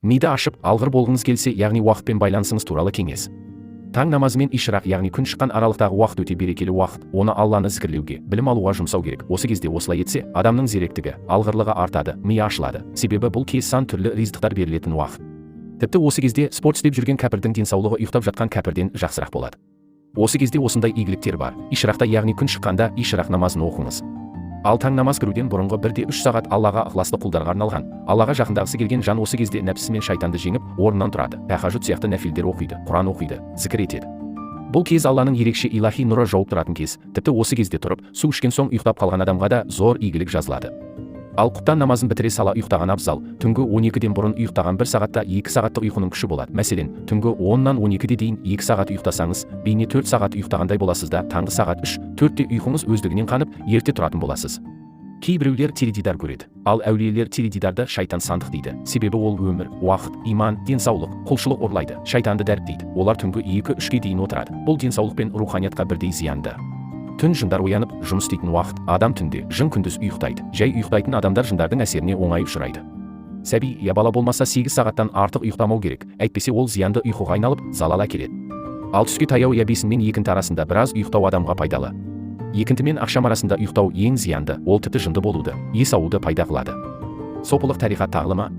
Миды ашып, алғыр болғыңыз келсе, яғни уақытпен байланысыңыз туралы кеңес. Таң намазы мен ишрақ, яғни күн шыққан аралықтағы уақыт өте берекелі уақыт. Оны Алланы зікірлеуге, білім алуға жұмсау керек. Осы кезде осылай етсе, адамның зеректігі, алғырлығы артады, миы ашылады. Себебі бұл кез сан түрлі ризықтар берілетін уақыт. Тіпті осы кезде спорт істеп жүрген кәпірдің денсаулығы ұйықтап жатқан кәпірден жақсырақ болады. Осы кезде осындай игіліктер бар. Ишрақта, яғни күн шыққанда, ишрақ намазын оқыңыз. Ал таң намаз кіруден бұрынғы 1 де 3 сағат Аллаға ықыласты құлдарға арналған. Аллаға жақындағысы келген жан осы кезде нәпсісі мен шайтанды жеңіп, орнынан тұрады. Тахажжуд сияқты нәфилдер оқиды, Құран оқиды, зікір етеді. Бұл кез Алланың ерекше илахи нұры жауып тұратын кез. Тіпті осы кезде тұрып, су ішкен соң ұйықтап қалған адамға да зор игілік жазылады. Ал құптан намазын бітіре сала ұйықтаған абзал. Түнгі 12-ден бұрын ұйықтаған 1 сағатта 2 сағаттық ұйқының күші болады. Мәселен, түнгі 10-нан 12-де дейін 2 сағат ұйықтасаңыз, бейне 4 сағат ұйықтағандай боласыз да, таңғы сағат 3-4-те ұйқыңыз өздігінен қанып, ерте тұратын боласыз. Кейбіреулер теледидар көреді. Ал әулиелер теледидарды шайтан сандық дейді. Себебі ол өмір, уақыт, иман, денсаулық, құлшылық ұрлайды, шайтанды дәріптейді. Олар түнгі 2-3-ке дейін отырады. Бұл денсаулық пен руханиятқа бірдей зиянды. Түн жындар оянып, жұмыс істейтін уақыт. Адам түнде, жын күндіз ұйықтайды. Жай ұйықтайтын адамдар жындардың әсеріне оңай ұшырайды. Сәби я бала болмаса, 8 сағаттан артық ұйықтамау керек. Әйтпесе ол зиянды ұйқыға айналып, залал әкеледі. Ал түске таяу я бесін мен екінті арасында біраз ұйықтау адамға пайдалы. Екінті мен ақшам арасында ұйықтау ең зиянды, ол тіпті жынды болуды, ес ауды пайда қылады. Сопылық тариқат тағлымы.